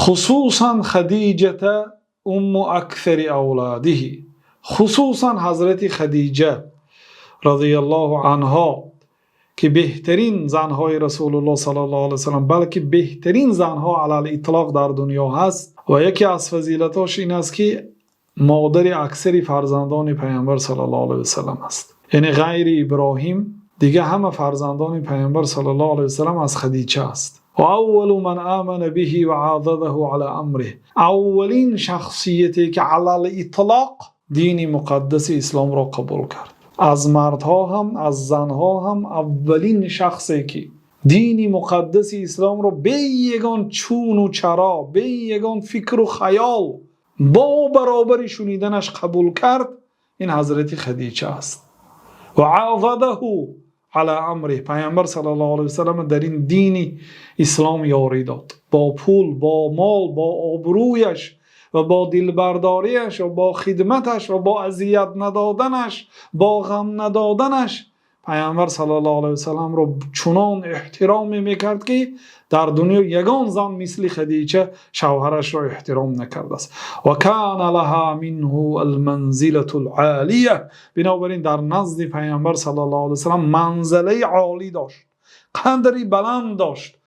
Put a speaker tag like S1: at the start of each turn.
S1: Хусусан Хадича умму аксари авлодиҳи, хусусан Ҳазрати Хадича розияллоҳу анҳо, ки беҳтарин занҳои Расулуллоҳ саллаллоҳу алайҳи васаллам, балки беҳтарин занҳо алал-итлоқ дар дунё ҳаст ва яке аз фазилатҳояш ин аст, ки модари аксари фарзандони Паёмбар саллаллоҳу алайҳи васаллам аст. Яъне ғайри Иброҳим дигар ҳама фарзандони Паёмбар саллаллоҳу алайҳи васаллам аз Хадича аст. Ва аввалу ман омана биҳи ва озараҳу ало амриҳ. Аввалин шахсияте ки алал-итлоқ дини муқаддаси ислом ро қабул кард. Аз мардҳо ҳам аз занҳо ҳам аввалин шахсе ки дини муқаддаси ислом ро бе ягон чуну чаро, бе ягон фикру хаёл бо баробарӣ шуниданаш қабул кард, ин Ҳазрати Хадича аст. Ва озараҳу ало амриҳ. Паёмбар саллаллоҳу алайҳи васаллам дар ин дини ислом ёрӣ дод. Бо пул, бо мол, бо обрӯяш ва бо дилбардориаш ва бо хидматаш ва бо озор надоданаш, бо ғам надоданаш Паёмбар саллаллоҳу алайҳи васаллам ро чунон эҳтиром мекард, ки дар дунё ягон зан мисли Хадича шавҳарашро эҳтиром накардааст. Ва кона лаҳо минҳул-манзилатул олия. Бинобар ин дар назди Паёмбар саллаллоҳу алайҳи васаллам манзилаи олӣ дошт, қадри баланд дошт.